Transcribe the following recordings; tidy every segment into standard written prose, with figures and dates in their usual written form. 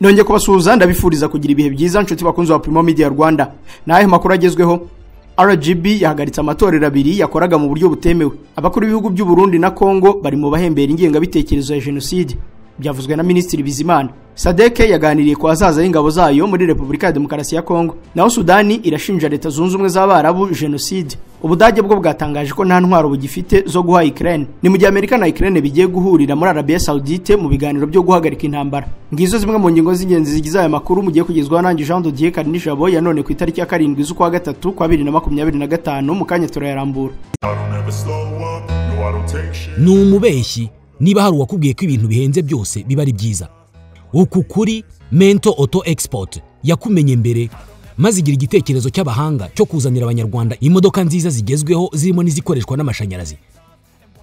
Nongeye kubasuhuza, ndabifuriza kugira ibihe byiza, nshuti bakunzi wa Primo Media Rwanda. Nahe makuru agezweho: RGB yahagaritse amatorero abiri yakoraga mu buryo butemewe. Abakuru b'ibihugu by'u Burundi na Kongo bari mu bahembera ingengabitekerezo ya jenoside, byavuzwe na Minisitiri Bizimana. SADC yaganiriye ku hazaza y'ingabo zayo muri Repubulika ya Demokarasi ya Kongo. Naho Sudani irashinja Leta Zunze Ubumwe z'Abarabu jenoside. Ubudage bwo bwatangaje ko nta ntwaro bugifite zo guha Ukraine. Ni mu gihe Amerika na Ukraine bigiye guhurira muri Arabia Saudite mu biganiro byo guhagarika intambara. Ngizo zimwe mu ngingo z'ingenzi zigize aya makuru mugiye kugezwaho nanjye Jean de Dieu Karinijabo ya none ku itariki ya 7 z'ukwa gatatu kwa 2025. Mu kanya turayarambura. Ni umubeshyi niba hari uwakubwiye ko ibintu bihenze byose biba ari byiza. Uku kuri Mento Auto Export yakumenye mbere, maze igira igitekerezo cy'abahanga cyo kuzanira Abanyarwanda imodoka nziza zigezweho, zirimo n'izikoreshwa n'amashanyarazi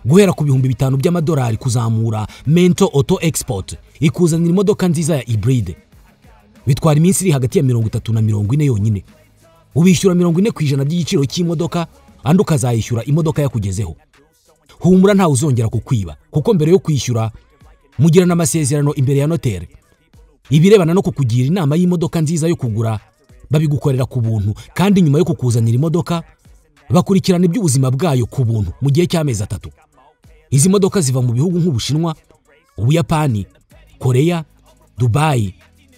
guhera ku 5000 by'amadolari kuzamura. Mento Auto Export ikuzanira imodoka nziza ya hybride, bitwara iminsi iri hagati ya 30 na 40 yonyine. Ubishyura 40% by'igiciro cy'imodoka, andi ukazayishyura imodoka yakugezeho. Humura, ntawe uzongera kukwiba, kuko mbere yo kwishyura mugirana amasezerano imbere ya notere. Ibirebana no kukugira inama y'imodoka nziza yo kugura babigukorera ku buntu, kandi nyuma yo kukuzanira imodoka bakurikirana iby'ubuzima bwayo ku buntu mu gihe cy'amezi 3. Izi modoka ziva mu bihugu nk'Ubushinwa, Ubuyapani, Koreya, Dubayi,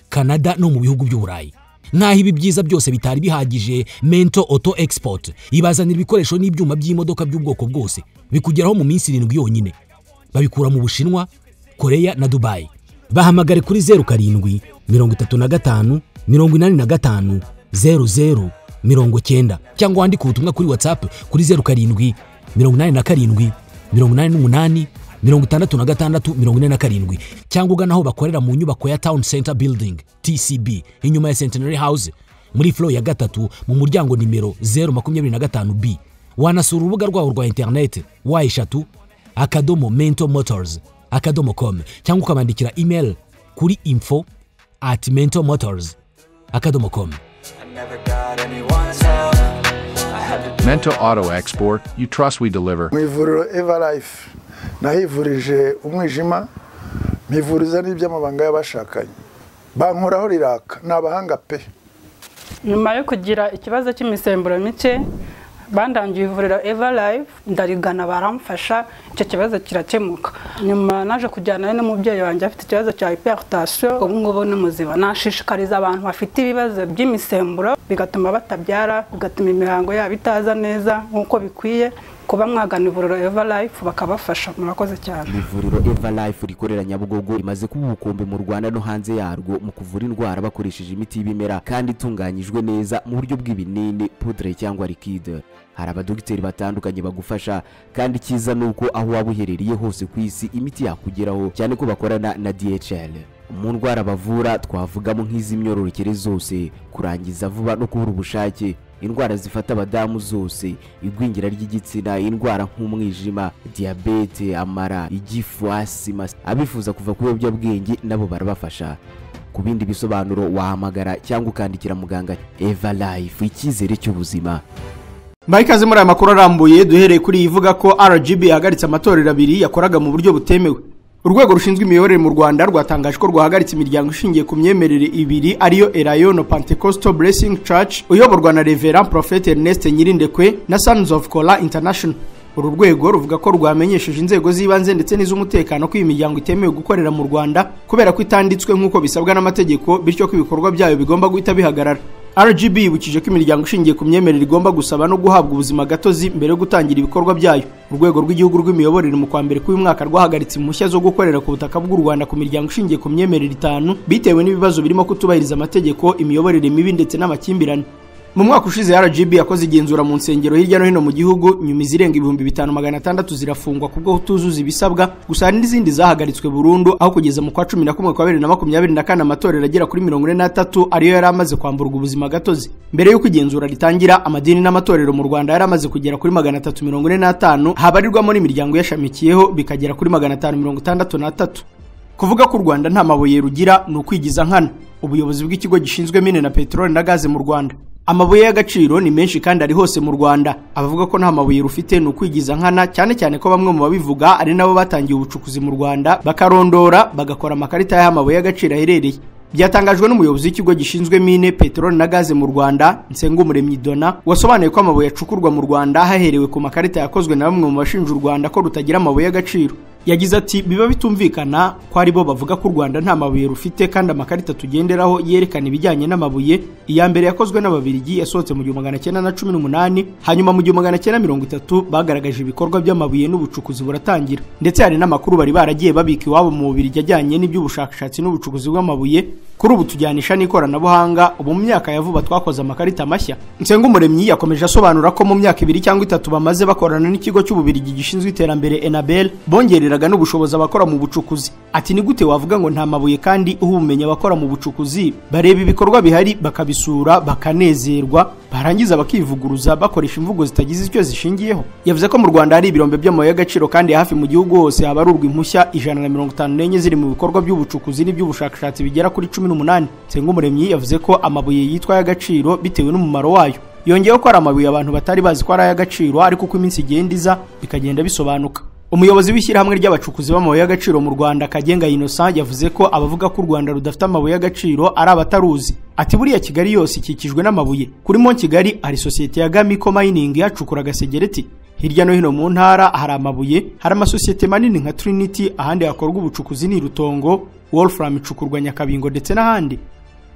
Canada no mu bihugu by'Uburayi. Nk'aho ibi byiza byose bitari bihagije, Mento Auto Export ibazanira ibikoresho n'ibyuma by'imodoka by'ubwoko bwose, bikugeraho mu minsi 7 yonyine. Babikura mu Bushinwa, Koreya na Dubayi. Bahamagare kuri 07 35 85 00 90, cyangwa wandike ubutumwa kuri WhatsApp kuri 07 87 88 66 47, cyangwa ugana aho bakorera mu nyubako ya Town Center Building, TCB, inyuma ya Centenary House, muri floor ya 3, mu muryango nimero 025 B. Wanasura urubuga rwabo rwa internet w3.mentomotors.com, cyangwa ukabandikira email kuri info@mentomotors.com. Mento Auto Export, you trust, we deliver. Mu ivuriro Eva Life nahivurije umwijima, mpivuriza n'iby'amabanga y'abashakanye, bankoraho riraka, ni abahanga pe. Nyuma yo kugira ikibazo cy'imisemburo mike, bandangiye ivuriro Eva Life, ndarigana, baramfasha, icyo kibazo kirakemuka. Nyuma naje kujyana n'umubyeyi wanjye afite ikibazo cya hypertension, ubu ngubu ni muzima. Nashishikariza abantu bafite ibibazo by'imisemburo bigatuma batabyara, bigatuma imihango yabo itaza neza nk'uko bikwiye, kuba mwagana ivuriro Eva Life bakabafasha. Murakoze cyane. Ivuriro Eva Life rikorera Nyabugogo rimaze kuba ubukombe mu Rwanda no hanze yarwo mu kuvura indwara bakoresheje imiti y'ibimera kandi itunganyijwe neza mu buryo bw'ibinini, poudre cyangwa liquide. Hari abadogiteri batandukanye bagufasha, kandi icyiza ni uko aho waba uherereye hose ku isi imiti yakugeraho, cyane ko bakorana na DHL. Mu ndwara bavura twavugamo nk'iz'imyororokere zose, kurangiza vuba no kubura ubushake, indwara zifata abadamu zose, igwingira ry'igitsina, indwara nk'umwijima, diyabete, amara, igifu, asima. Abifuza kuva ku biyobyabwenge nabo barabafasha. Ku bindi bisobanuro wahamagara cyangwa ukandikira muganga. Eva Life, icyizere cy'ubuzima. Mbaye ikaze muri aya makuru arambuye, duhereye kuri ivuga ko RGB yahagaritse amatorero abiri yakoraga mu buryo butemewe. Urwego rushinzwe imiyoborere mu Rwanda rwatangaje ko rwahagaritse imiryango ishingiye ku myemerere ibiri, ariyo Elayono Pentecostal Blessing Church uyoborwa na Reverend Prophet Ernest Nyirindekwe na Sons of Kola International. Uru rwego ruvuga ko rwamenyesheje inzego z'ibanze ndetse n'iz'umutekano ko iyi miryango itemewe gukorera mu Rwanda kubera ko itanditswe nk'uko bisabwa n'amategeko, bityo ko ibikorwa byayo bigomba guhita bihagarara. RGB yibukije ko imiryango ishingiye ku myemerere igomba gusaba no guhabwa ubuzima gatozi mbere yo gutangira ibikorwa byayo. Urwego rw'igihugu rw'imiyoborere mu kwa mbere k'uyu mwaka rwahagaritse impushya zo gukorera ku butaka bw'u Rwanda ku miryango ishingiye ku myemerere itanu, bitewe n'ibibazo birimo kutubahiriza amategeko, imiyoborere mibi ndetse n'amakimbirane. Mu mwaka ushize RGB yakoze igenzura mu nsengero hirya no hino mu gihugu, nyuma izirenga 5600 zirafungwa kubwo kutuzuza ibisabwa. Gusa hari n'izindi zahagaritswe burundu, aho kugeza mu kwa 11 kwa 2024 amatorero agera kuri 43 ariyo yari amaze kwamburwa ubuzima gatozi. Mbere y'uko igenzura ritangira, amadini n'amatorero mu Rwanda yari amaze kugera kuri 345, habarirwamo n'imiryango yashamikiyeho bikagera kuri 563. Kuvuga ko u Rwanda nta mabuye rugira ni ukwigiza nkana. Ubuyobozi bw'ikigo gishinzwe mine na peteroli na gaze mu Rwanda: Amabuye y'agaciro ni menshi kandi ari hose mu Rwanda. Abavuga ko nta mabuye rufite ni ukwigiza nkana, cyane cyane ko bamwe mu babivuga ari nabo batangiye ubucukuzi mu Rwanda, bakarondora, bagakora amakarita y'aho amabuye y'agaciro aherereye. Byatangajwe n'umuyobozi w'ikigo gishinzwe mine, peteroli na gaze mu Rwanda, Nsengumuremyi Dona, wasobanuye ko amabuye acukurwa mu Rwanda haherewe ku makarita yakozwe na bamwe mu bashinja u Rwanda ko rutagira amabuye y'agaciro. Yagize ati biba bitumvikana ko ari bo bavuga ko u Rwanda nta mabuye rufite kandi amakarita tugenderaho yerekana ibijyanye n'amabuye. Iya mbere yakozwe n'Ababiligi yasohotse mu 1918, hanyuma mu 1930 bagaragaje ibikorwa by'amabuye n'ubucukuzi buratangira. Ndetse hari n'amakuru bari baragiye babika iwabo mu Bubiligi ajyanye n'iby'ubushakashatsi n'ubucukuzi bw'amabuye. Kuri ubu tujyanisha n'ikoranabuhanga, ubu mu myaka ya vuba twakoze amakarita mashya. Nsengumuremyi yakomeje asobanura ko mu myaka 2 cyangwa 3 bamaze bakorana n'ikigo cy'Ububirigi gishinzwe iterambere Enabel, bongereraga n'ubushobozi abakora mu bucukuzi. Ati ni gute wavuga ngo nta mabuye kandi uhumenya abakora mu bucukuzi bareba ibikorwa bihari bakabisura bakanezerwa, barangiza bakivuguruza bakoresha imvugo zitagize icyo zishingiyeho. Yavuze ko mu Rwanda hari ibirombe by'amabuye y'agaciro kandi hafi mu gihugu hose habarurwa impushya 154 ziri mu bikorwa by'ubucukuzi n'iby'ubushakashatsi bigera kuri 18. Nsengumuremyi yavuze ko amabuye yitwa y'agaciro bitewe n'umumaro wayo. Yongeyeho ko ari amabuye abantu batari bazi ko ari ay'agaciro, ariko uko iminsi igenda iza bikagenda bisobanuka. Umuyobozi w'ishyirahamwe ry'abacukuzi b'amabuye y'agaciro mu Rwanda, Kagenga Innocent, yavuze ko abavuga ko u Rwanda rudafite amabuye y'agaciro ari abataruzi. Ati buriya Kigali yose ikikijwe n'amabuye. Kuri Mont Kigali hari sosiyete ya Gamiko Mining yacukura gasegereti. Hirya no hino mu ntara hari amabuye, hari amasosiyete manini nka Trinity, ahandi hakorwa ubucukuzi ni Rutongo, Wolfram icukurwa Nyakabingo ndetse n'ahandi.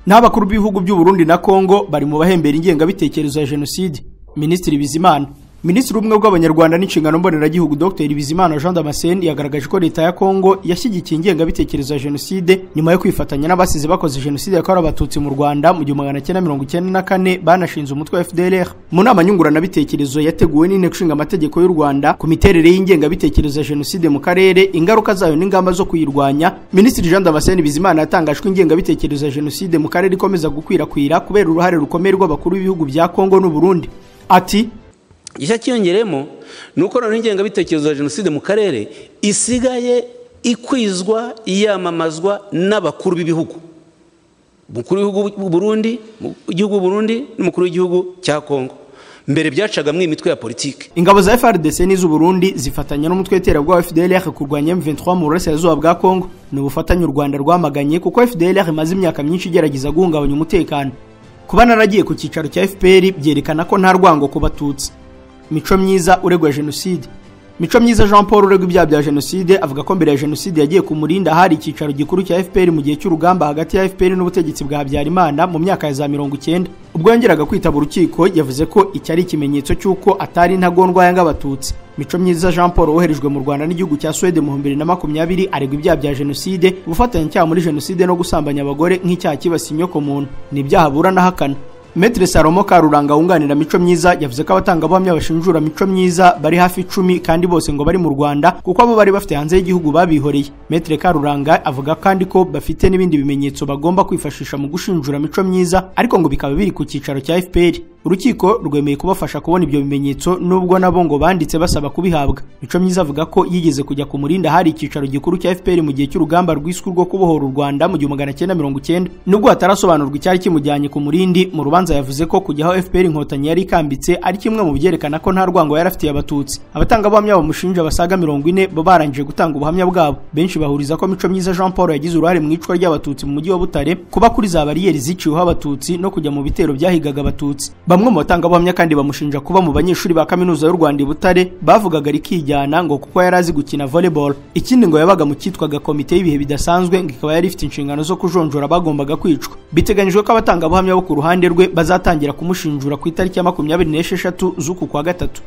N'abakuru b'ibihugu by'u Burundi na Kongo bari mu bahembera ingengabitekerezo ya jenoside. Minisitiri Bizimana, Minisitiri w'Ubumwe bw'Abanyarwanda n'inshingano mboneragihugu Dr Bizimana Jean Damascene yagaragaje ko leta ya Kongo yashyigikiye ingengabitekerezo ya jenoside nyuma yo kwifatanya n'abasize bakoze jenoside yakorewe Abatutsi mu Rwanda mu 1994 banashinze umutwe wa FDLR. Mu nama nyunguranabitekerezo yateguwe n'Inteko Ishinga Amategeko y'u Rwanda ku miterere y'ingengabitekerezo ya jenoside mu karere, ingaruka zayo n'ingamba zo kuyirwanya, Minisitiri Jean Damascene Bizimana yatangaje ko ingengabitekerezo ya jenoside mu karere ikomeza gukwirakwira kubera uruhare rukomeye rw'abakuru b'ibihugu bya Kongo n'u Burundi. Ati gishya cyiyongeremo nuko none ingengabitekerezo ya jenoside mu karere isigaye ikwizwa iyamamazwa n'abakuru b'ibihugu, umukuru w'igihugu Burundi, igihugu Burundi n'umukuru w'igihugu cya Kongo. Mbere byacaga mu imitwe ya politike. Ingabo za FARDC n'izu Burundi zifatanya n'umutwe w'iterabwoba FDLR kurwanya M23 mu burasirazuba bwa Kongo. Ni ubufatanye u Rwanda rwamaganye kuko FDLR imaze imyaka myinshi igerageza guhungabanya umutekano. Kuba naragiye ku cyicaro cya FPR byerekana ko nta rwango ku Batutsi. Mico Myiza uregwa jenoside. Mico Myiza Jean Paul uregwa ibyaha bya jenoside avuga ko mbere ya jenoside yagiye kumurinda hari icyicaro gikuru cya FPR mu gihe cy'urugamba hagati ya FPR n'ubutegetsi bwa Habyarimana mu myaka ya za 90. Ubwo yongeraga kwitaba urukiko yavuze ko iki ari ikimenyetso cy'uko atari intagondwa yanga Abatutsi. Mico Myiza Jean Paul woherejwe mu Rwanda n'igihugu cya Suède mu 2020 aregwa ibyaha bya jenoside, ubufatanyacyaha muri jenoside no gusambanya abagore nk'icyaha kibasiye inyokomuntu. Ni ibyaha aburana ahakana. Maître Salomo Karuranga wunganira Mico Myiza yavuze ko abatangabuhamya bashinjura Mico Myiza bari hafi 10 kandi bose ngo bari mu Rwanda kuko abo bari bafite hanze y'igihugu babihoreye. Maître Karuranga avuga kandi ko bafite n'ibindi bimenyetso bagomba kwifashisha mu gushinjura Mico Myiza, ariko ngo bikaba biri ku cyicaro cya FPR. Urukiko rwemeye kubafasha kubona ibyo bimenyetso nubwo nabo ngo banditse basaba kubihabwa. Mico Myiza avuga ko yigeze kujya kumurinda hari icyicaro gikuru cya FPR mu gihe cy'urugamba rwiswe rwo kubohora u Rwanda mu 1990, nubwo hatarasobanurwa icyari kimujyanye ku Murindi. Mu rubanza yavuze ko kujya aho FPR Inkotanyi yari ikambitse ari kimwe mu byerekana ko nta rwango yari afitiye Abatutsi. Abatangabuhamya bamushinja basaga 40 bo barangije gutanga ubuhamya bwabo. Benshi bahuriza ko Mico Myiza Jean Paul yagize uruhare mu icwa ry'Abatutsi mu mujyi wa Butare, kuba kuri za bariyeri ziciweho Abatutsi no kujya mu bitero byahigaga Abatutsi. Bamwe mu batangabuhamya kandi bamushinja kuba mu banyeshuri ba kaminuza y'u Rwanda i Butare bavugaga rikijyana ngo kuko yari azi gukina volleyball. Ikindi ngo yabaga mu cyitwaga komite y'ibihe bidasanzwe, ngo ikaba yari ifite inshingano zo kujonjora bagombaga kwicwa. Biteganyijwe ko abatangabuhamya bo ku ruhande rwe bazatangira kumushinjura ku itariki ya 26 z'uku kwa gatatu.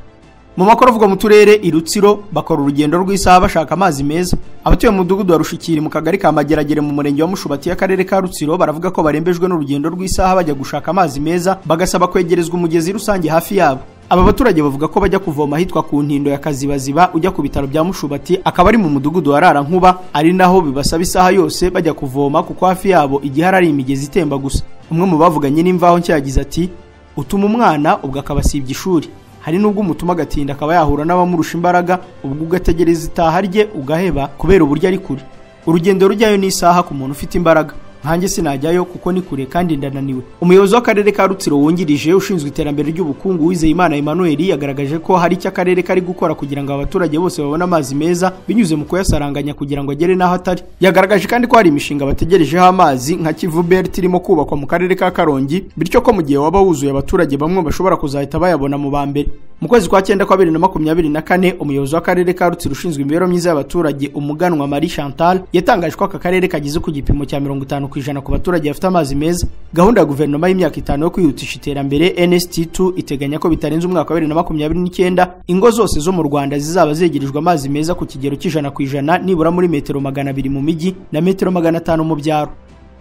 Mu makuru avugwa mu turere i Rutsiro bakora urugendo rw'isaha bashaka amazi meza. Abatuye mu mudugudu wa Rushikiri mu kagari ka Mageragere mu murenge wa Mushubati y'akarere ka Rutsiro baravuga ko barembejwe n'urugendo rw'isaha bajya gushaka amazi meza, bagasaba kwegerezwa umugezi rusange hafi yabo. Aba baturage bavuga ko bajya kuvoma ahitwa ku Ntindo ya Kazibaziba ujya ku bitaro bya Mushubati, akaba ari mu mudugudu wa Rarankuba, ari naho bibasaba isaha yose bajya kuvoma kuko hafi yabo igihe ari imigezi itemba gusa. Umwe mu bavuganye n'Imvaho Nshya yagize ati utuma umwana ubwo akabasibya ishuri, hari nubwo umutuma agatinda akaba yahura n'abamurusha imbaraga, ubwo ugategereza itaha rye ugaheba kubera uburyo ari kure. Urugendo rujyayo ni isaha ku muntu ufite imbaraga. Nkanjye sinajyayo kuko ni kure kandi ndananiwe. Umuyobozi w'akarere ka Rutsiro wungirije ushinzwe iterambere ry'ubukungu Uwizeyimana Emmanuel yagaragaje ko hari icyo akarere kari gukora kugira ngo abaturage bose babone amazi meza binyuze mu kuyasaranganya kugira ngo agere n'aho atari. Yagaragaje kandi ko hari imishinga bategerejeho amazi nka Kivu Belt irimo kubakwa mu karere ka Karongi, bityo ko mu gihe waba wuzuye abaturage bamwe bashobora kuzahita bayabona mu ba mbere. Mu kwezi kwa 9 kwa 2024 umuyobozi w'akarere ka Rutsiro ushinzwe imibereho myiza y'abaturage Umuganwa Marie Chantal yatangaje ko aka karere kageze ku gipimo cya 50% ku baturage bafite amazi meza. Gahunda ya guverinoma y'imyaka 5 yo kwihutisha iterambere NST2 iteganya ko bitarenze umwaka wa 2029 ingo zose zo mu Rwanda zizaba zegerejwe amazi meza ku kigero cy'100% nibura muri metero 200 mu mijyi na metero 500 mu byaro.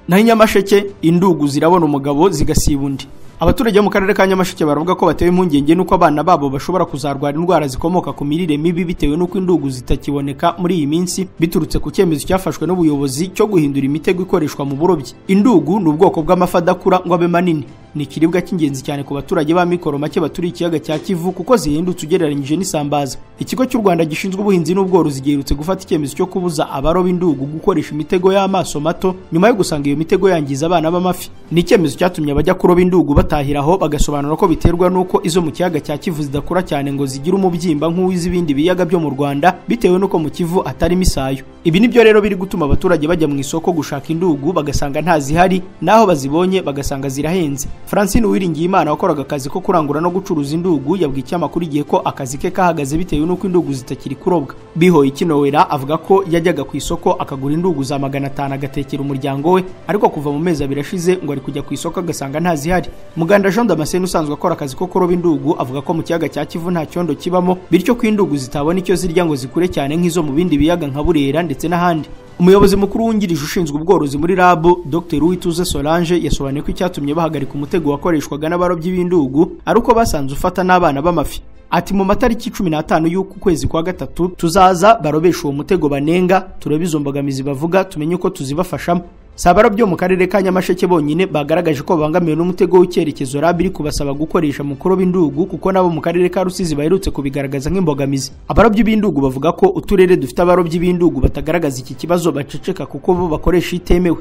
Naho Nyamasheke indugu zirabona umugabo zigasiba undi. Abaturage bo mu karere ka Nyamasheke baravuga ko batewe impungenge nuko abana babo bashobora kuzarwara indwara zikomoka ku mirire mibi bitewe nuko indugu zitakiboneka muri iyi minsi biturutse ku cyemezo cyafashwe n'ubuyobozi cyo guhindura imitego ikoreshwa mu burobyi. Indugu ni ubwoko bw'amafi adakura ngo abe manini. Ni ikiribwa cy'ingenzi cyane ku baturage ba mikoro make baturiye ikiyaga cya Kivu kuko zihindutse ugereranyije n'isambaza. Ikigo cy'u Rwanda gishinzwe ubuhinzi n'ubworozi giherutse gufata icyemezo cyo kubuza abaroba indugu gukoresha imitego y'amaso mato nyuma yo gusanga iyo mitego yangiza abana b'amafi. Ni icyemezo cyatumye abajya kuroba indugu batahiraho bagasobanura ko biterwa nuko izo mu kiyaga cya Kivu zidakura cyane ngo zigire umubyimba nk'uw'izibindi biyaga byo mu Rwanda bitewe nuko mu Kivu atarimo isayo. Ibi nibyo rero biri gutuma abaturage bajya mu isoko gushaka indugu bagasanga nta zihari, naho bazibonye bagasanga zirahenze. Francine Uwiringiyimana wakoraga akazi ko kurangura no gucuruza indugu yabwiye ikinyamakuru Igihe ko akazi ke kahagaze bitewe nuko indugu zitakiri kurobwa. Bihoye Kinowera avuga ko yajyaga ku isoko akagura indugu za 500 agatekera umuryango we, ariko kuva mu mezi abiri ashize ngo ari kujya ku isoko agasanga nta zihari. Muganda Jean Damascene usanzwe akora akazi ko kuroba indugu avuga ko mu kiyaga cya Kivu nta cyondo kibamo, bityo ko indugu zitabona icyo zirya ngo zikure cyane nk'izo mu bindi biyaga nka Burera ndetse n'ahandi. Umuyobozi mukuru wungirije ushinzwe ubworozi muri RAB Dr Uwituze Solange yasobanuye ko icyatumye bahagarika umutego wakoreshwaga n'abarobyi b'indugu ari uko basanze ufata n'abana b'amafi. Ati mu matariki 15 y'uku kwezi kwa gatatu tuzaza barobesha uwo mutego banenga, turebe izo mbogamizi bavuga tumenye uko tuzibafashamo. Si abarobyi bo mu karere ka Nyamasheke bonyine bagaragaje ko babangamiwe n'umutego w'icyerekezo RAB iri kubasaba gukoresha mu kuroba indugu kuko nabo mu karere ka Rusizi baherutse kubigaragaza nk'imbogamizi. Abarobyi b'indugu bavuga ko uturere dufite abarobyi b'indugu batagaragaza iki kibazo baceceka kuko bo bakoresha itemewe.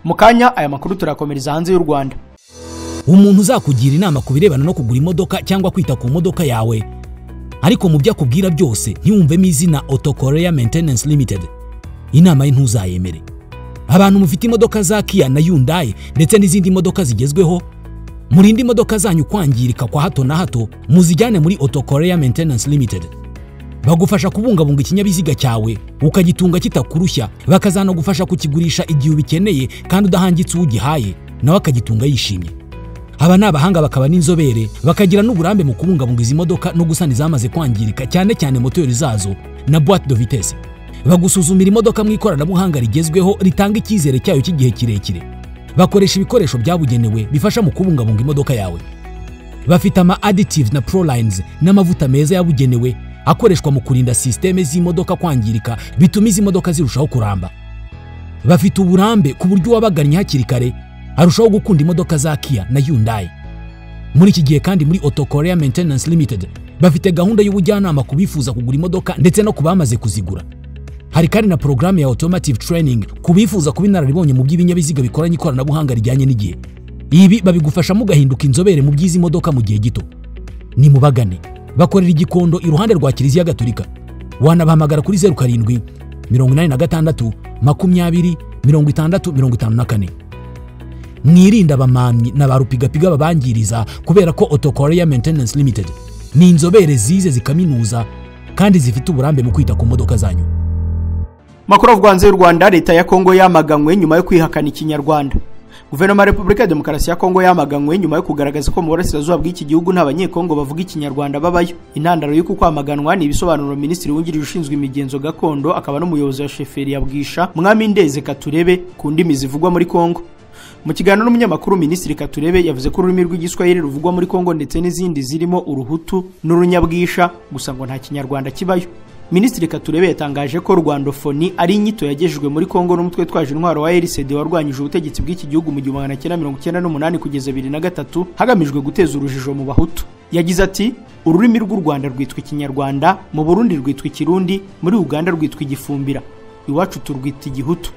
Mu kanya aya makuru turakomereza hanze y'u Rwanda. Umuntu uzakugira inama ku birebana no kugura imodoka cyangwa kwita ku modoka yawe, ariko mu byo akubwira byose ntiwumvemo izina Auto Korea Maintenance Limited, inama ye ntuzayemere. Abantu mufite imodoka za Kia na Hyundai ndetse n'izindi modoka zigezweho, murinde imodoka zanyu kwangirika kwa hato na hato, muzijyane muri Auto Korea Maintenance Limited. Bagufasha kubungabunga ikinyabiziga cyawe ukagitunga kitakurushya, bakazanagufasha kukigurisha igihe ubikeneye kandi udahangitse ugihaye, nawe akagitunga yishimye. Aba ni abahanga bakaba n'inzobere, bakagira n'uburambe mu kubungabunga izi modoka no gusana izamaze kwangirika, cyane cyane moteri zazo na boîte de vitesse. Bagusuzumira imodoka mu ikoranabuhanga rigezweho ritanga icyizere cyayo cy'igihe kirekire. Bakoresha ibikoresho byabugenewe bifasha mu kubungabunga imodoka yawe. Bafite ama additives na prolines n'amavuta meza yabugenewe akoreshwa mu kurinda systeme z'imodoka kwangirika, bituma izi modoka zirushaho kuramba. Bafite uburambe ku buryo uwabagannye hakiri kare arushaho gukunda imodoka za Kia na Hyundai. Muri iki gihe kandi muri Auto Korea Maintenance Limited bafite gahunda y'ubujyanama ku bifuza kugura imodoka ndetse no ku bamaze kuzigura. Hari kandi na porogaramu ya automotive training ku bifuza kuba inararibonye mu by'ibinyabiziga bikoranye ikoranabuhanga rijyanye n'igihe. Ibi babigufasha mugahinduka inzobere mu by'izi modoka mu gihe gito. Ni mubagane, bakorera Igikondo iruhande rwa Kiliziya Gatolika. Wanabahamagara kuri 07 86 20 60 54. Mwirinde abamamyi na ba rupigapiga babangiriza, kubera ko Auto Korea Maintenance Limited ni inzobere zize zikaminuza kandi zifite uburambe mu kwita ku modoka zanyu. Makuru avugwa hanze y'u Rwanda, leta ya Kongo yamaganywe nyuma yo kwihakana Ikinyarwanda. Guverinoma ya Repubulika ya Demokarasi ya Kongo yamaganywe nyuma yo kugaragaza ko mu burasirazuba bw'iki gihugu nta banyekongo bavuga Ikinyarwanda babayo. Intandaro y'uku kwamaganwa ni ibisobanuro Minisitiri wungirije ushinzwe imigenzo gakondo akaba n'umuyobozi wa sheferi ya Bwisha, Mwami Ndeze Katurebe, ku ndimi zivugwa muri Kongo. Mu kiganiro n'umunyamakuru, Minisitiri Katurebe yavuze ko ururimi rw'Igiswahili ruvugwa muri Kongo ndetse n'izindi zirimo Uruhutu n'Urunyabwisha, gusa ngo nta Kinyarwanda kibayo. Minisitiri Katurebe yatangaje ko Rwandofoni ari inyito yagejejwe muri Kongo n'umutwe twaje intwaro wa RCD warwanyije ubutegetsi bw'iki gihugu mu 1998 kugeza 2003 hagamijwe guteza urujijo mu Bahutu. Yagize ati ururimi rw'u Rwanda rwitwa Ikinyarwanda, mu Burundi rwitwa Ikirundi, muri Uganda rwitwa Igifumbira, iwacu turwita Igihutu.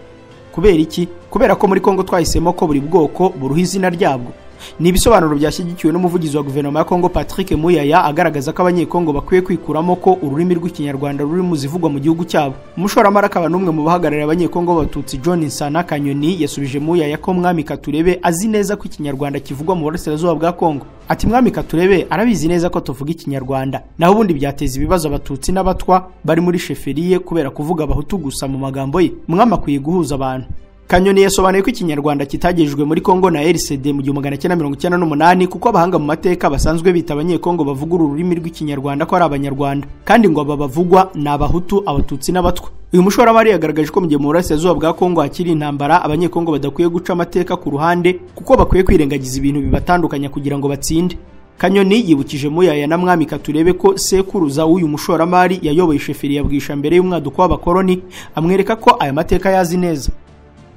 Kubera iki? Kubera ko muri Kongo twahisemo ko buri bwoko buruha izina ryabwo. Ni ibisobanuro byashyigikiwe n'umuvugizi wa guverinoma ya Kongo Patrick Muyaya, agaragaza ko abanyekongo bakwiye kwikuramo ko ururimi rw'Ikinyarwanda ruri mu zivugwa mu gihugu cyabo. Umushoramari akaba n'umwe mu bahagarariye abanyekongo b'Abatutsi John Nsana Kanyoni yasubije Muyaya ko Mwami Katurebe azi neza ko Ikinyarwanda kivugwa mu burasirazuba bwa Kongo. Ati Mwami Katurebe arabizi neza ko tuvuga Ikinyarwanda, naho ubundi byateza ibibazo Abatutsi n'Abatwa bari muri sheferiye kubera kuvuga Abahutu gusa mu magambo ye. Mwami akwiye guhuza abantu. Kanyoni yasobanuye ko Ikinyarwanda kitagejejwe muri Kongo na RCD mu 1998 kuko abahanga mu mateka basanzwe bita abanyekongo bavuga ururimi rw'Ikinyarwanda ko ari Abanyarwanda, kandi ngo aba bavugwa ni Abahutu, Abatutsi n'Abatwa. Uyu mushoramari yagaragaje ko mu gihe mu burasirazuba bwa Kongo hakiri intambara, abanyekongo badakwiye guca amateka ku ruhande kuko bakwiye kwirengagiza ibintu bibatandukanya kugira ngo batsinde. Kanyoni yibukije Muyaya na Mwami Katurebe ko sekuruza w'uyu mushoramari yayoboye sheferi ya Bwisha mbere y'umwaduko w'abakoloni, amwereka ko aya mateka yazi neza.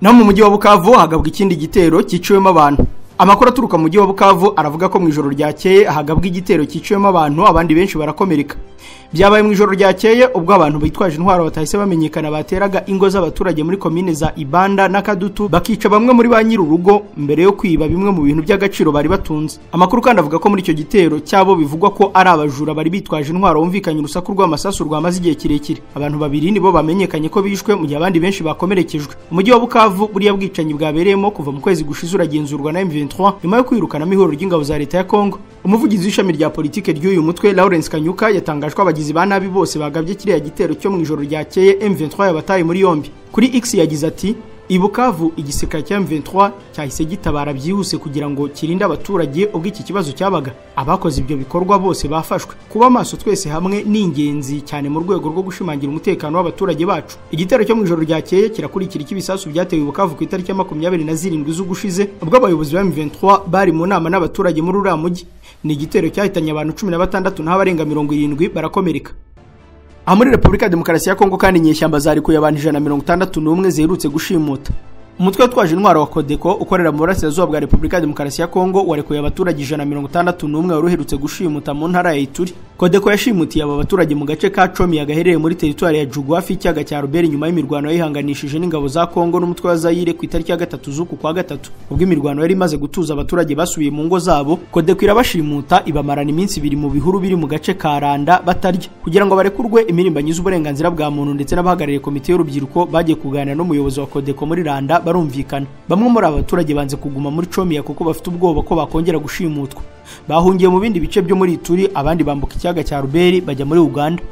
Naho mu mujyi wa Bukavu hagabwa ikindi gitero cyiciwemo abantu. Amakuru aturuka mu mujyi wa Bukavu aravuga ko mu ijoro ryakeye hagabwa igitero cyiciwemo abantu, abandi benshi barakomereka. Byabaye mu ijoro ryakeye ubwo abantu bitwaje intwaro batahise bamenyekana bateraga ingo z'abaturage muri komine za Ibanda na Kadutu, bakica bamwe muri ba nyir'urugo mbere yo kwiba bimwe mu bintu by'agaciro bari batunze. Amakuru kandi avuga ko muri icyo gitero cyabo bivugwa ko ari abajura bari bitwaje intwaro bumvikanye urusaku rw'amasasu rwamaze igihe kirekire. Abantu babiri nibo bamenyekanye ko bishwe mu gihe abandi benshi bakomerekejwe. Umujyi wa Bukavu buriya bwicanyi bwabereyemo kuva mu kwezi gushize uragenzurwa na M23 nyuma yo kwirukanamo ihuriro ry'ingabo za leta ya Kongo. Umuvugizi w'ishami rya politike ry'uyu mutwe Lawrence Kanyuka yatangaje ko abagizi ba nabi bose bagabye kiriya gitero cyo mu ijoro ryakeye M23 yabataye muri yombi. Kuri X yagize ati I Bukavu igisirikare cya M23 cyahise gitabara byihuse kugira ngo kirinde abaturage ubwo iki kibazo cyabaga. Abakoze ibyo bikorwa bose bafashwe. Kuba maso twese hamwe ni ingenzi cyane mu rwego rwo gushimangira umutekano w'abaturage bacu. Igitero cyo mu ijoro ryakeye kirakurikira ikibisasu byatewe Bukavu ku itariki ya 27 z'ugushize ubwo abayobozi ba M23 bari mu nama n'abaturage muri uriya mujyi. Ni igitero cyahitanye abantu 16 naho abarenga 70 barakomereka. Aha muri Repubulika ya Demokarasi ya Kongo kandi inyeshyamba zarikuye abantu 161 ziherutse gushimuta. Umutwe watwaje intwaro wa Codeco ukorera mu burasirazuba bwa Repubulika ya Demokarasi ya Kongo warekuye abaturage 161 wari uherutse gushimuta mu ntara ya Ituri. Codeco yashimutiye aba baturage mu gace ka Chomi gaherereye muri teritwari ya Jugu hafi y'ikiyaga cya Ruberi nyuma y'imirwano yihanganishije n'ingabo za Kongo n'umutwe wa Zaire ku itariki ya 3 z'uku kwa 3. Ubwo imirwano yari imaze gutuza abaturage basubiye mu ngo zabo, Codeco irabashimuta ibamarana iminsi ibiri mu bihuru biri mu gace ka Randa batarya kugira ngo barekurwe. Imirimbanyi z'uburenganzira bwa muntu ndetse n'abahagarariye komite y'urubyiruko bagiye kuganira n'umuyobozi wa Codeco muri Randa barumvikana. Bamwe muri aba baturage banze kuguma muri Chomiya kuko bafite ubwoba ko bakongera gushimutwa. Bahungiye mu bindi bice byo muri Ituri, abandi bambuka ikiyaga cya Ruberi bajya muri Uganda.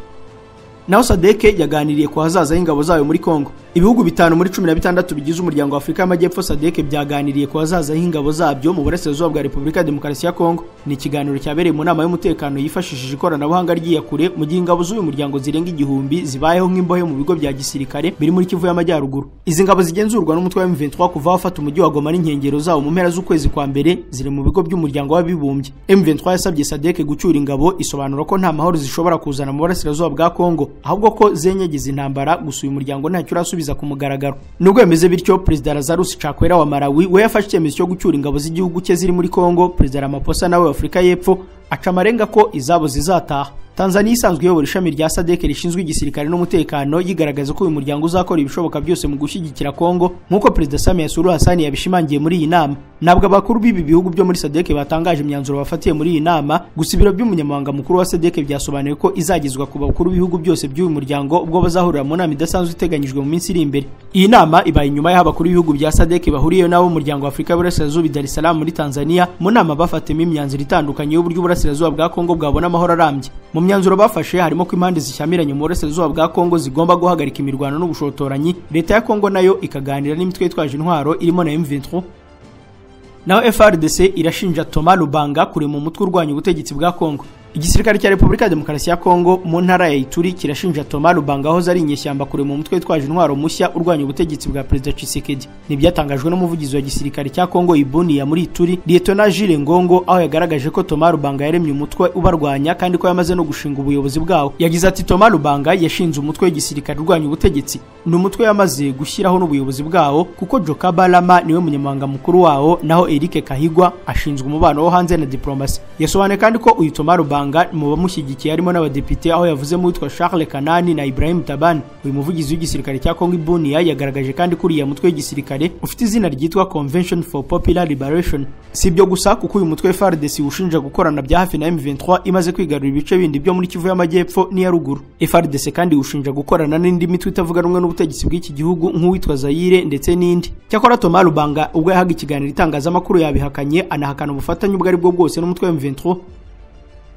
Naho SADC yaganiriye ku hazaza h'ingabo zayo muri Kongo. Ibihugu 5 muri 16 bigize umuryango wa Afrika y'Amajyepfo SADC byaganiriye ku hazaza h'ingabo zabyo mu burasirazuba bwa Repubulika ya Demokarasi ya Kongo. Ni ikiganiro cyabereye mu nama y'umutekano yifashishije ikoranabuhanga ry'iyakure mu gihe ingabo z'uyu muryango zirenga 1000 zibayeho nk'imbohe mu bigo bya gisirikare biri muri Kivu y'Amajyaruguru. Izi ngabo zigenzurwa n'umutwe wa M23 kuva wafata umujyi wa Goma n'inkengero zawo mu mpera z'ukwezi kwa mbere ziri mu bigo by'umuryango w'abibumbye. M23 yasabye SADC gucyura ingabo, isobanura ko nta mahoro zishobora kuzana mu burasirazuba bwa Kongo, ahubwo ko zenyegeza intambara. Gusa uyu muryango ntacyo urasubiza ku mugaragaro. Nubwo bimeze bityo, Perezida Lazarus Chakwera wa Malawi we yafashe icyemezo cyo gucyura ingabo z'igihugu cye ziri muri Kongo. Perezida Ramaphosa nawe wa Afurika y'Epfo aca amarenga ko izabo zizataha. Tanzania isanzwe iyobora ishami rya SADC rishinzwe igisirikare n'umutekano yigaragaza ko uyu muryango uzakora ibishoboka byose mu gushyigikira Kongo nk'uko Perezida Samia Suluhu Hassan yabishimangiye muri iyi nama. Ntabwo abakuru b'ibi bihugu byo muri SADC batangaje imyanzuro bafatiye muri iyi nama, gusa ibiro by'umunyamabanga mukuru wa SADC byasobanuye ko izagezwa ku bakuru b'ibihugu byose by'uyu muryango ubwo bazahurira mu nama idasanzwe iteganyijwe mu minsi iri imbere. Iyi nama ibaye inyuma y'aho abakuru b'ibihugu bya SADC bahuriye n'abo mu muryango wa Afurika y'Uburasirazuba i Dar es Salaam muri Tanzania mu nama bafatemo imyanzuro itandukanye y'uburyo uburasirazuba bwa Kongo bwabona amahoro arambye. Mu myanzuro bafashe harimo ko impande zishyamiranye mu burasirazuba bwa Kongo zigomba guhagarika imirwano n'ubushotoranyi, leta ya Kongo nayo ikaganira n'imitwe yitwaje intwaro irimo na M23. Naho FARDC irashinja Thomas Lubanga kurema umutwe urwanya ubutegetsi bwa Kongo. Igisirikare cya Repubulika ya Demokarasi ya Kongo mu ntara ya Ituri kirashinja Thomas Lubanga aho ari inyeshyamba kurema umutwe witwaje intwaro mushya urwanya ubutegetsi bwa Perezida Tshisekedi. Nibyatangaje n'umuvugizi wa gisirikare cya Kongo Ibuni muri Ituri, Lieutenant Jules Ngongo, aho yagaragaje ko Thomas Lubanga yaremye umutwe ubarwanya kandi ko yamaze no gushinga ubuyobozi bwawo. Yagize ati Thomas Lubanga yashinze umutwe w'igisirikare urwanya ubutegetsi. Ni umutwe yamaze gushyiraho n'ubuyobozi bwawo kuko Joka Balama niwe munyamabanga mukuru wawo, naho Eric Kahigwa ashinzwe umubano wo hanze na diplomasi. Yasobanuye kandi ko uyu Thomas Lubanga Lubanga mu bamushyigikiye harimo n'abadepite, aho yavuzemo uwitwa Charles Kanani na Ibrahim Taban. Uyu muvugizi w'igisirikare cya Kongo Ibunia yagaragaje kandi ko uriya mutwe w'igisirikare ufite izina ryitwa Convention for Popular Liberation. Si ibyo gusa, kuko uyu mutwe FARDC ushinja gukorana bya hafi na M23 imaze kwigarurira ibice bindi byo muri Kivu y'Amajyepfo n'iya ruguru. FARDC kandi ushinja gukorana n'indi mitwe itavuga rumwe n'ubutegetsi bw'iki gihugu nk'uwitwa Zaire ndetse n'indi. Cyakora Thomas Lubanga ubwo yahaga ikiganiro itangazamakuru yabihakanye, anahakana ubufatanye ubwo ari bwo bwose n'umutwe wa M23.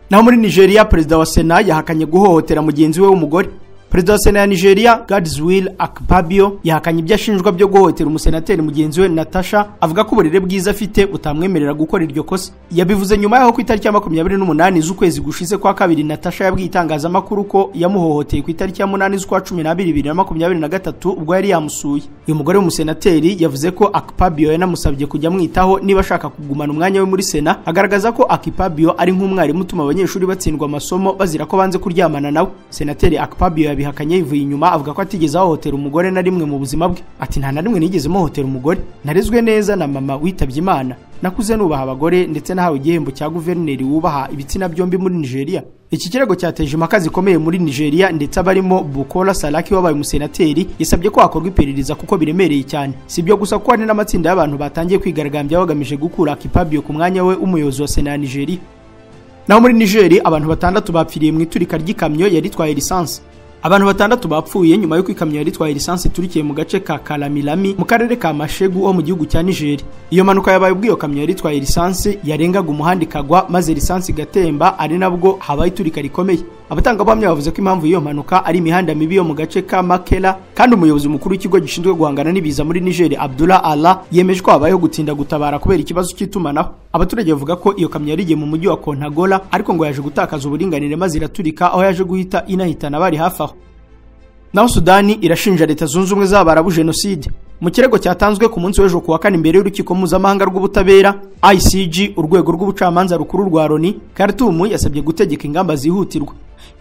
Naho muri Nigeria, perezida wa Sena yahakanye guhohotera mugenzi we w'umugore. Perezida wa Sena ya Nigeria, Godswill Akpabio, yahakanye ibyo ashinjwa byo guhohotera umusenateri mugenzi we Natasha, avuga ko uburere bwiza afite butamwemerera gukora iryo kosa. Yabivuze nyuma yaho ku itariki ya 28 z'ukwezi gushize kwa kabiri Natasha yabwiye itangazamakuru ko yamuhohoteye ku itariki ya 8 z'ukwa 12 2023 ubwo yari yamusuye. Uyu mugore w'umusenateri yavuze ko Akpabio yanamusabye kujya amwitaho niba ashaka kugumana umwanya we muri Sena, agaragaza ko Akpabio ari nk'umwarimu utuma abanyeshuri batsindwa amasomo bazira ko banze kuryamana nawe. Senateri Akpabio yabihakanye yivuye inyuma, avuga ko atigeze ahohotera umugore na rimwe mu buzima bwe. Ati nta na rimwe nigeze muhotera umugore, narezwe neza na mama witabye Imana, nakuze nubaha abagore ndetse nahawe igihembo cya guverineri wubaha ibitsina byombi muri Nigeria. Iki kirego cyateje impaka zikomeye muri Nigeria, ndetse abarimo Bukola Saraki wabaye umusenateri yasabye ko hakorwa iperereza kuko biremereye cyane. Si ibyo gusa, kuko hari n'amatsinda y'abantu batangiye kwigaragambya bagamije gukura Akpabio ku mwanya we w'umuyobozi wa Sena ya Nigeria. Naho muri Niger, abantu 6 bapfiriye mu iturika ry'ikamyo yari itwaye lisansi. Abantu 6 bapfuye nyuma y'uko ikamyo yari itwaye lisansi iturikiye mu gace ka Kalamilami mu karere ka Mashegu ho mu gihugu cya Niger. Iyo mpanuka yabaye ubwo iyo kamyo yari itwaye lisansi yarengaga umuhanda ikagwa, maze lisansi igatemba, ari nabwo habaye iturika rikomeye. Abatangabuhamya bavuze ko impamvu y'iyo mpanuka ari imihanda mibi yo mu gace ka Makela, kandi umuyobozi mukuru w'ikigo gishinzwe guhangana n'ibiza muri Niger, Abdullah Allah, yemeje ko habayeho gutinda gutabara kubera ikibazo cy'itumanaho. Abaturage bavuga ko iyo kamyo yari igiye mu mujyi wa Kontagola, ariko ngo yaje gutakaza uburinganire maze iraturika, aho yaje guhita inahitana abari hafi aho. Naho Sudani irashinja Leta Zunze Ubumwe z'Abarabu jenoside. Mu kirego cyatanzwe ku munsi w'ejo kuwa kane imbere y'urukiko mpuzamahanga rw'ubutabera ICJ, urwego rw'ubucamanza rukuru rwa Loni, Khartoum yasabye gutegeka ingamba zihutirwa.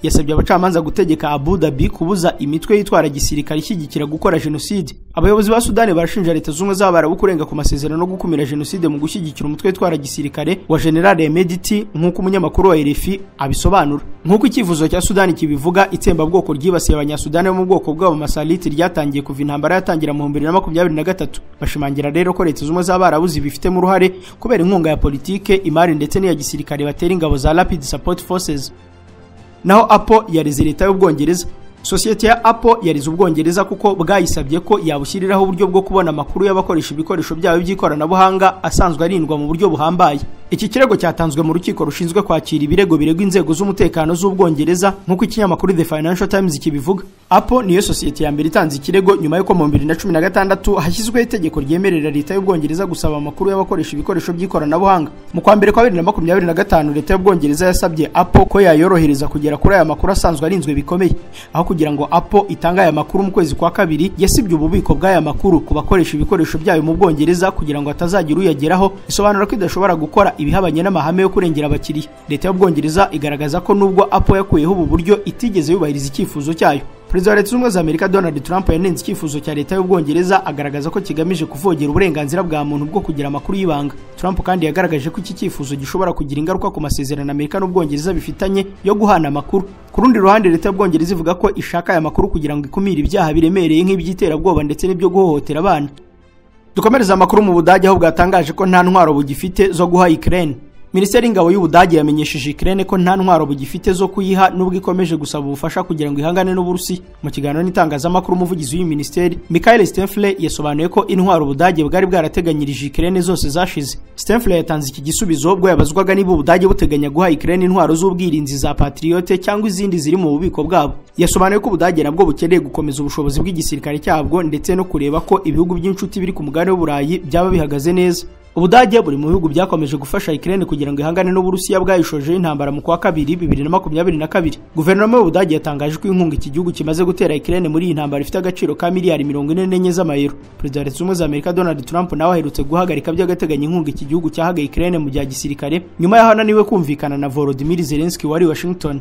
Yasabye abacamanza gutegeka Abu Dhabi kubuza imitwe yitwara gisirikare ishyigikira gukora jenoside. Abayobozi ba Sudani barashinja Leta Zunze Ubumwe z'Abarabu kurenga ku masezerano no gukumira jenoside mu gushyigikira umutwe witwara gisirikare wa General Hemedti, nk'uko umunyamakuru wa RFI abisobanura. Nk'uko icyifuzo cya Sudani kibivuga, itsembabwoko ryibasiye Abanyasudani bo mu bwoko bw'Abamasaliti ryatangiye kuva intambara yatangira mu 2023. Bashimangira rero ko Leta Zunze Ubumwe z'Abarabu zibifitemo uruhare kubera inkunga ya politike, imari ndetse n'iya gisirikare batera ingabo za Rapid Support Forces. Naho Apple yareze leta y'Ubwongereza. Sosiyete ya Apple yarize Ubwongereza kuko bwayisabye ko yabushyiriraho uburyo bwo kubona amakuru y'abakoresha ibikoresho byabo by'ikoranabuhanga asanzwe arindwa mu buryo buhambaye. Iki kirego cyatanzwe mu rukiko rushinzwe kwakira ibirego biregwa inzego z'umutekano z'Ubwongereza, nk'uko ikinyamakuru The Financial Times kibivuga. Apple niyo sosiyete ya mbere itanze ikirego nyuma y'uko mu 2016 hashyizweho itegeko ryemerera leta y'Ubwongereza gusaba amakuru y'abakoresha ibikoresho by'ikoranabuhanga. Mu kwa mbere kwa 2025 leta y'Ubwongereza yasabye Apple ko yayorohereza kugera kuri aya makuru asanzwe arinzwe bikomeye. Aho kugira ngo Apple itange aya makuru mu kwezi kwa kabiri, yasibye ububiko bw'aya makuru ku bakoresha ibikoresho byayo mu Bwongereza kugira ngo hatazagira uyageraho, isobanura ko idashobora gukora ibihabanye n'amahame yo kurengera abakiriya. Leta y'Ubwongereza igaragaza ko nubwo Apple yakuyeho ubu buryo itigeze yubahiriza icyifuzo cyayo. Perezida wa Leta Zunze Ubumwe za Amerika Donald Trump yanenze icyifuzo cya leta y'Ubwongereza, agaragaza ko kigamije kuvogera uburenganzira bwa muntu bwo kugira amakuru y'ibanga. Trump kandi yagaragaje ko iki cyifuzo gishobora kugira ingaruka ku masezerano Amerika n'Ubwongereza bifitanye yo guhana amakuru. Ku rundi ruhande, leta y'Ubwongereza ivuga ko ishaka aya makuru kugira ngo ikumire ibyaha biremereye nk'iby'iterabwoba ndetse n'ibyo guhohotera abana. Dukomereza amakuru mu Budage, aho bwatangaje ko nta ntwaro bugifite zo guha Ukraine. Minisiteri y'Ingabo y'Ubudage yamenyesheje Ukraine ko nta ntwaro bugifite zo kuyiha nubwo ikomeje gusaba ubufasha kugira ngo ihangane n'Uburusiya. Mu kiganiro n'itangazamakuru, umuvugizi w'iyi minisiteri Michael Stenfle yasobanuye ko intwaro Ubudage bwari bwarateganyirije Ukraine zose zashize. Stenfle yatanze iki gisubizo ubwo yabazwaga niba Ubudage buteganya guha Ukraine intwaro z'ubwirinzi za Patriot cyangwa izindi ziri mu bubiko bwabo. Yasobanuye ko Ubudage nabwo bukeneye gukomeza ubushobozi bw'igisirikare cyabwo ndetse no kureba ko ibihugu by'inshuti biri ku mugabane w'Uburayi byaba bihagaze neza. Ubudage buri mu bihugu byakomeje gufasha Ukraine kugira ngo ihangane n'Uburusiya bwayishojeho intambara mu kwa kabiri 2022. Guverinoma y'Ubudage yatangaje ko inkunga iki gihugu kimaze gutera Ukraine muri iyi ntambara ifite agaciro ka miliyari 44 z'amayero. Perezida wa Leta Zunze Ubumwe za Amerika Donald Trump nawe aherutse guhagarika by'agateganyo inkunga iki gihugu cyahaga Ukraine mu bya gisirikare nyuma y'aho ananiwe kumvikana na Volodymyr Zelensky wari Washington.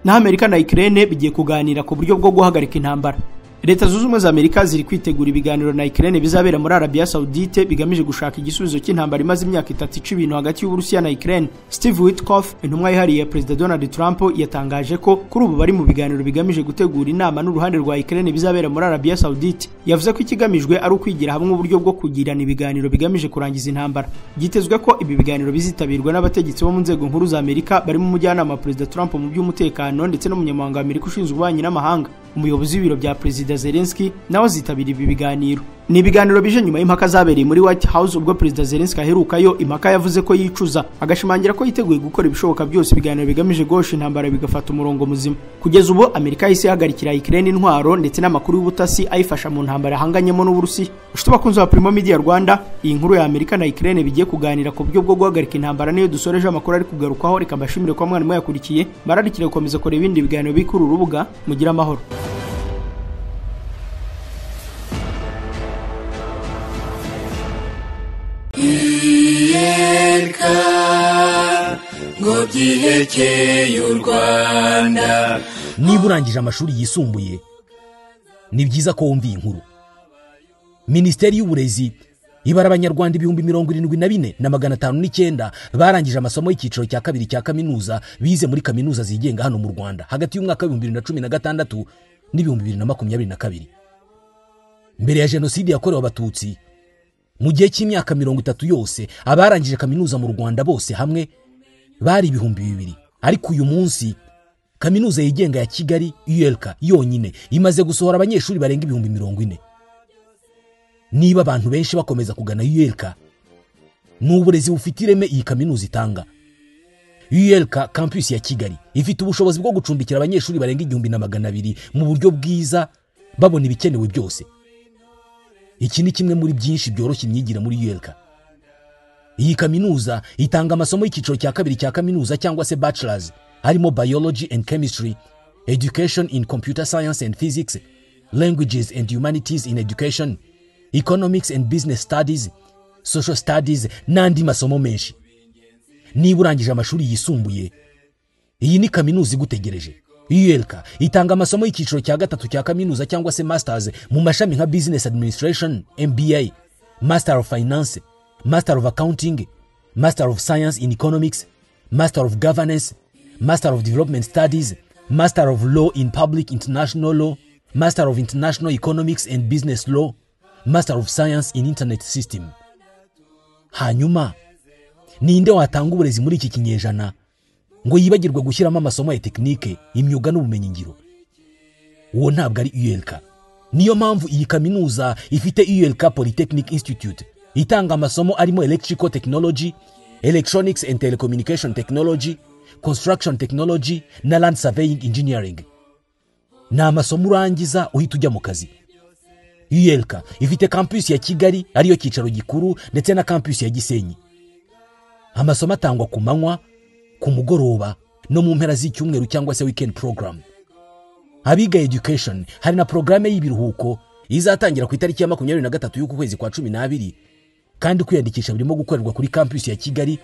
Naho Amerika na Ukraine bigiye kuganira ku buryo bwo guhagarika intambara. Leta Zunze Ubumwe za Amerika ziri kwitegura ibiganiro na Ukraine bizabera muri Arabia Saudite bigamije gushaka igisubizo cy'intambara imaze imyaka 3 ica ibintu hagati y'Uburusiya na Ukraine. Steve Witkoff, intumwa yihariye ya Perezida Donald Trump, yatangaje ko kuri ubu bari mu biganiro bigamije gutegura inama n'uruhande rwa Ukraine bizabera muri Arabia Saudite. Yavuze ko ikigamijwe ari ukwigira hamwe uburyo bwo kugirana ibiganiro bigamije kurangiza intambara. Byitezwe ko ibi biganiro bizitabirwa n'abategetsi bo mu nzego nkuru za Amerika barimo umujyanama wa Perezida Trump mu by'umutekano ndetse n'umunyamabanga wa Amerika ushinzwe ububanyi n'amahanga. Umuyobozi w'ibiro bya Perezida Zelensky nawe azitabira ibi biganiro. Ni ibiganiro bije nyuma y'impaka zabereye muri White House ubwo Perezida Zelensky aherukayo, impaka yavuze ko yicuza, agashimangira ko yiteguye gukora ibishoboka byose ibiganiro bigamije guhosha intambara bigafata umurongo muzima. Kugeza ubu Amerika yahise ihagarikira Ukraine intwaro ndetse n'amakuru y'ubutasi ayifasha mu ntambara ahanganyemo n'Uburusiya. Inshuti bakunzi ba Primo Media Rwanda, iyi nkuru ya Amerika na Ukraine bigiye kuganira ku buryo bwo guhagarika intambara niyo dusoreje amakuru ari kugarukwaho. Reka mbashimire ko mwana mwayakurikiye, bararikire gukomeza kureba ibindi biganiro biri kuri uru rubuga. Mugire amahoro. Ngo byihekeye u Rwanda. Niba urangije amashuri yisumbuye, ni byiza ko wumva iyi nkuru. Minisiteri y'Uburezi ibara abanyarwanda 74,509 barangije amasomo y'icyiciro cya kabiri cya kaminuza bize muri kaminuza zigenga hano mu Rwanda hagati y'umwaka wa 2016 n'ibihumbi 2022. Mbere ya jenoside yakorewe Abatutsi, mu gihe cy'imyaka 30 yose, abarangije kaminuza mu Rwanda bose hamwe bari 2000. Ariko uyu munsi kaminuza yigenga ya Kigali ULK yonyine imaze gusohora abanyeshuri barenga 40,000. Niba abantu benshi bakomeza kugana ULK, ni uburezi bufite ireme iyi kaminuza itanga. ULK campus ya Kigali ifite ubushobozi bwo gucumbikira abanyeshuri barenga 1200 mu buryo bwiza, babona ibikenewe byose. Iki ni kimwe muri byinshi byoroshya imyigire muri ULK. Iyi kaminuza itanga amasomo y'icyiciro cya kabiri cya kaminuza cyangwa se bachelors, harimo biology and chemistry, education in computer science and physics, languages and humanities in education, economics and business studies, social studies n'andi masomo menshi. Niba urangije amashuri yisumbuye, iyi ni kaminuza igutegereje. ULK itanga amasomo y'icyiciro cya gatatu cya kaminuza cyangwa se masters mu mashami nka business administration, MBA, master of finance, master of accounting, master of science in economics, master of governance, master of development studies, master of law in public international law, master of international economics and business law, master of science in internet system. Hanyuma ninde watanga uburezi muri iki kinyejana ngo yibagirwe gushyiramo amasomo ya tekinike, imyuga n'ubumenyingiro? Uwo ntabwo ari ULK. Niyo mpamvu iyi kaminuza ifite ULK Polytechnic Institute itanga amasomo arimo electrical technology, electronics and telecommunication technology, construction technology na land surveying engineering. Ni amasomo urangiza uhita ujya mu kazi. ULK ifite campus ya Kigali ariyo cyicaro gikuru ndetse na campus ya Gisenyi. Amasomo atangwa ku manywa, ku mugoroba no mu mpera z'icyumweru cyangwa se weekend program. Abiga education hari na programme y'ibiruhuko izatangira ku itariki ya 23 y'uku kwezi kwa 12, kandi kwiyandikisha birimo gukorerwa kuri campus ya Kigali,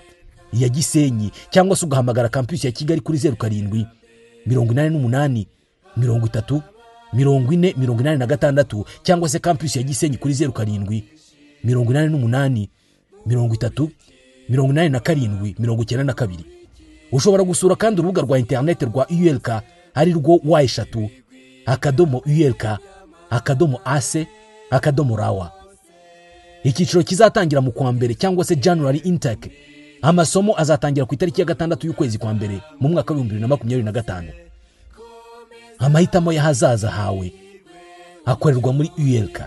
ya Gisenyi, cyangwa se ugahamagara campus ya Kigali kuri 07 88 30 40 86 cyangwa se campus ya Gisenyi kuri 07 88 30 87 92. Ushobora gusura kandi urubuga rwa internet rwa ULK ari rwo w3.ulk.ac.rawa. Icyiciro kizatangira mu kwa mbere cyangwa se January intake. Amasomo azatangira ku itariki ya 6 y'ukwezi kwa mbere mu mwaka wa 2025. Amahitamo y'ahazaza hawe akorerwa muri ULK.